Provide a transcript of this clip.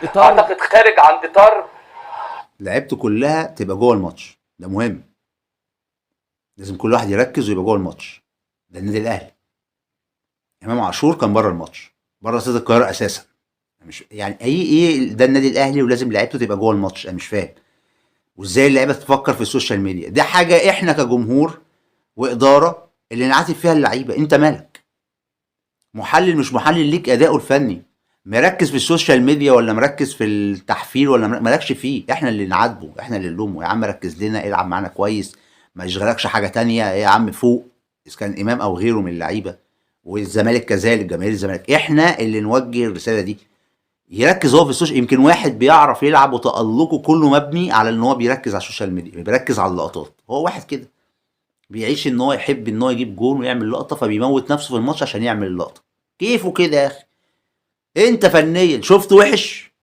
اطار، اعتقد خارج عن اطار. لعيبته كلها تبقى جوه الماتش، ده مهم. لازم كل واحد يركز ويبقى جوه الماتش. ده النادي الاهلي. امام عاشور كان بره الماتش، بره استاد القاهرة اساسا. مش يعني اي ايه ده النادي الاهلي ولازم لعيبته تبقى جوه الماتش، انا مش فاهم. وازاي اللعيبة تفكر في ال social media؟ ده حاجة احنا كجمهور واداره اللي نعاتب فيها اللعيبة. انت مالك؟ محلل مش محلل، ليك اداؤه الفني. مركز في ال social media ولا مركز في التحفيل ولا مالكش فيه. احنا اللي نعاتبه، احنا اللي نلومه. يا عم ركز لنا، العب معانا كويس، ما يشغلكش حاجة تانية يا عم، فوق. اذا كان امام او غيره من اللعيبة، والزمالك كذلك، جماهير الزمالك، احنا اللي نوجه الرسالة دي. يركز هو في ال social. يمكن واحد بيعرف يلعب وتألقه كله مبني على ان هو بيركز على ال social media، بيركز على اللقطات. هو واحد كده بيعيش ان هو يحب ان هو يجيب جون ويعمل لقطة، فبيموت نفسه في الماتش عشان يعمل اللقطة. كيفه كده يا اخي. انت فنيا شفت وحش.